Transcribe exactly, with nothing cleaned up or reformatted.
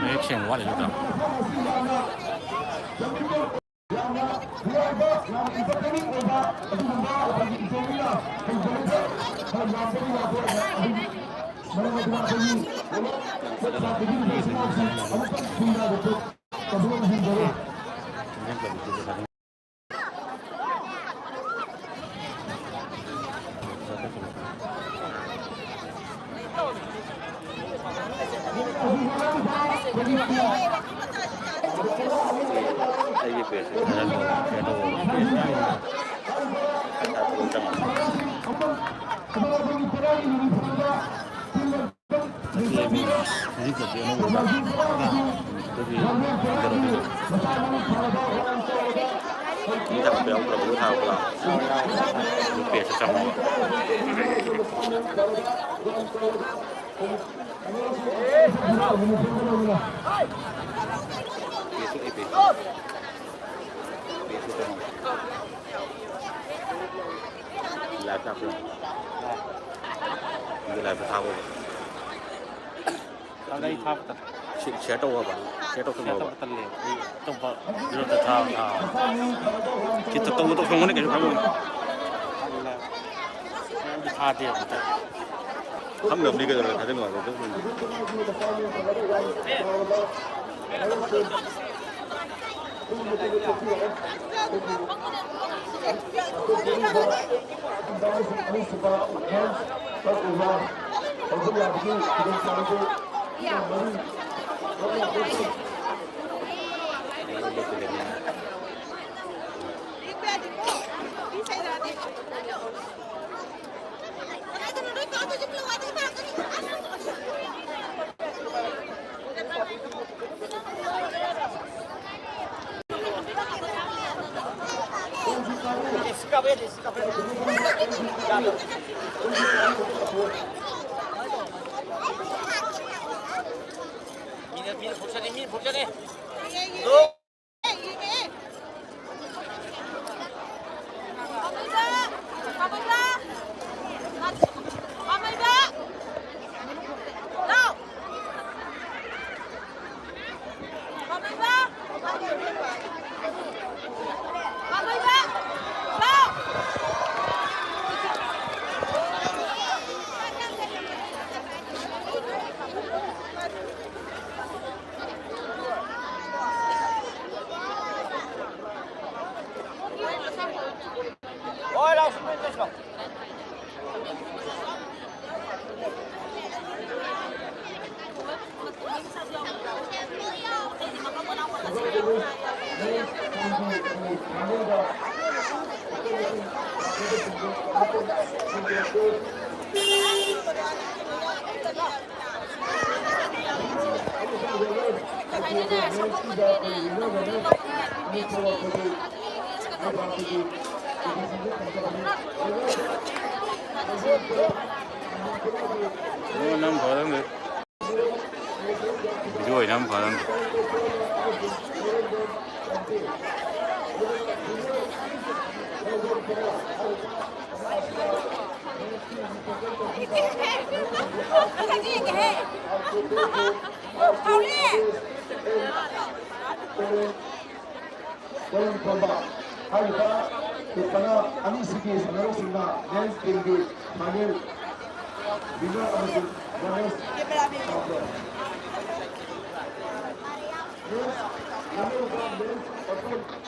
ꯃꯌꯦꯛ ꯁꯦꯡꯕ ꯋꯥꯠꯂꯤ ꯅꯠꯇ꯭ꯔꯥ? ꯑꯩꯒꯤ ꯄꯦꯖꯁꯦ ꯊꯥꯖꯤꯜꯂꯣ, ꯀꯩꯅꯣ ꯇꯧꯋꯣ, ꯄꯦꯖ ꯃꯌꯥꯝ ꯄꯩꯁꯥ ꯇꯧꯕ ꯆꯪꯉꯛꯑꯣ꯫ ꯅꯠꯇꯦ, ꯃꯤ ꯍꯧꯖꯤꯛꯇꯗꯤ ꯑꯅꯧꯕ ꯂꯥꯛꯄ꯫ ꯑꯗꯨꯒꯤ ꯀꯩꯅꯣ ꯇꯧꯕ꯫ ꯃꯤ ꯊꯥꯒꯠꯄ ꯌꯥꯎꯗ꯭ꯔꯕ? ꯑꯗꯨ ꯊꯥꯒꯠꯄ ꯂꯥꯛꯑꯣ꯫ ꯑꯗꯨ ꯄꯦꯖꯇ ꯆꯪꯉꯣ꯫ ꯄꯦꯖꯇ ꯀꯩ ꯄꯦꯖ? ꯄꯦꯖꯇ ꯆꯪꯉꯣ꯫ ꯂꯥꯏꯚ ꯂꯥꯛꯄ꯭ꯔꯣ? ꯑꯗꯨ ꯂꯥꯏꯚꯇ ꯊꯥꯕ꯭ꯔꯣ? ꯑꯗ ꯑꯩ ꯊꯥꯕ ꯇꯜꯂꯦ꯫ ꯁꯤ-, ꯁꯤꯌꯔ ꯇꯧꯑꯣꯕ꯫ ꯁꯤꯌꯔ ꯁꯤꯌꯔ ꯇꯧꯁꯜꯂꯣꯕ꯫ ꯇꯧꯕ ꯇꯜꯂꯦ꯫ ꯑꯩ ꯑꯇꯣꯞꯄ ꯒ꯭ꯔꯨꯞꯇ ꯊꯥꯕ, ꯊꯥꯕ꯫ ꯈꯤꯇ ꯇꯧꯕ ꯇꯧꯁꯜꯂꯣꯅꯦ, ꯀꯩꯁꯨ ꯈꯪꯉꯣꯏ꯫ ꯇꯜꯂꯦ꯫ ꯑꯩꯗꯤ ꯊꯥꯗꯦꯕ ꯑꯝꯇ꯫ ꯈꯪꯗꯕꯅꯤ ꯀꯩꯗꯧꯔꯒꯦ ꯊꯥꯖꯤꯟꯕ ꯑꯗꯨꯝ꯫ ꯃꯤꯅ, ꯃꯤꯅ ꯐꯨꯛꯆꯅꯤ, ꯃꯤꯅ ꯐꯨꯛꯆꯅꯤ꯫ ꯅꯝ ꯐꯔꯝꯗꯦ꯫ ꯚꯤꯗꯤꯑꯣ ꯑꯣꯏꯅ ꯅꯝ ꯐꯔꯝꯗꯦ꯫ ꯀꯣꯂꯝ ꯊꯣꯝꯕ ꯍꯥꯏꯔꯤꯕ ꯇꯤꯝ ꯃꯉꯥ ꯑꯅꯤꯁꯤꯒꯤ ꯁꯥꯟꯅꯔꯣꯏꯁꯤꯡꯅ ꯃꯦꯟꯁ ꯇꯤꯝꯒꯤ ꯐꯥꯏꯅꯦꯜ ꯋꯤꯅꯔ ꯑꯃꯁꯨꯡ ꯔꯅꯔꯁ ꯑꯞ ꯇꯧꯈ꯭ꯔꯦ꯫ ꯃꯦꯟꯁ, ꯃꯦꯟꯁ ꯑꯣꯄꯟ